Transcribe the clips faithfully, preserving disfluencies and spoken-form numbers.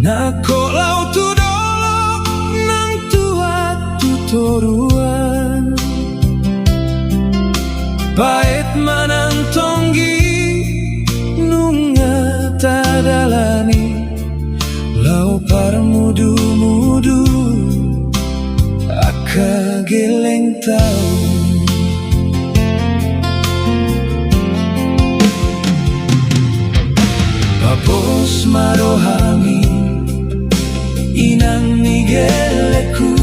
Nangkok laho tu dolok nang tuat tu toruan. Paet ma nang tonggi nunga tadalani laho parmudumudu angka gelleng taon. Papos ma rohami, inang ni gellengku,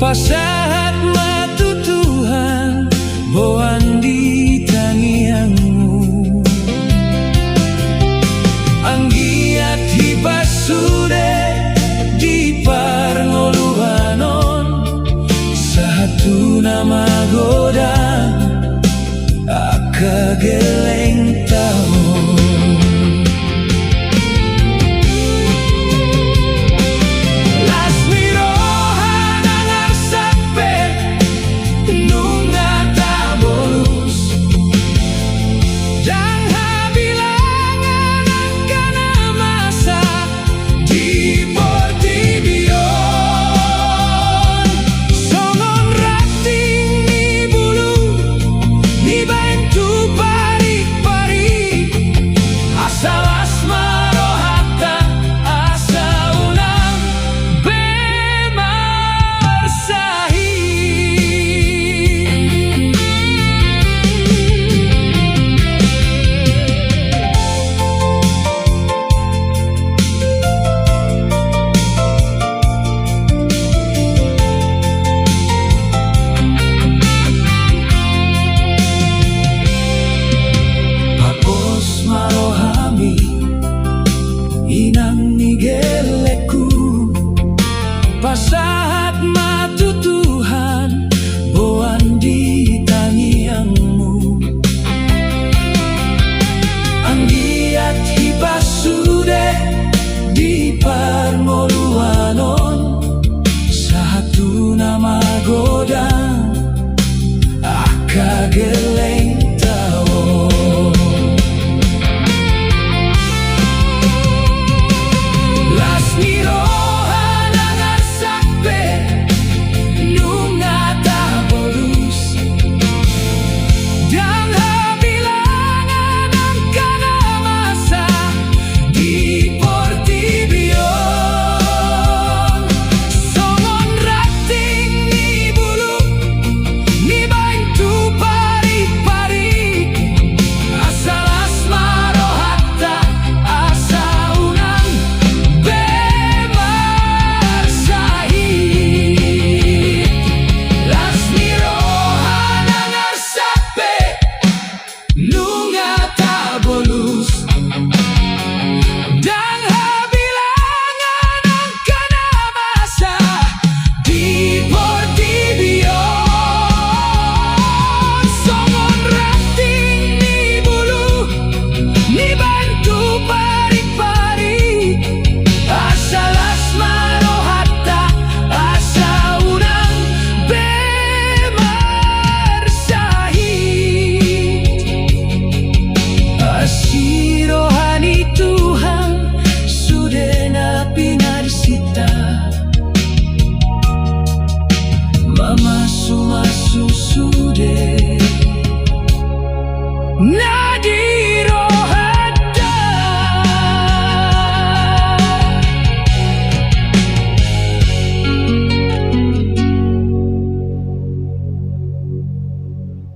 pasahat ma tu Tuhan boan di tangiangmu. Anggiat hipas sude di parngoluan on, sahat tu na magodang angka gelleng taon. Las ni roha nang arsak pe nunga tabolus, ndang habilangan angka na masa di portibi on. Songon ranting ni bulung dibaen tu parik-parik, asa las ma rohanta, asa unang be marsahit. Papos ma rohami, inang ni gellengku,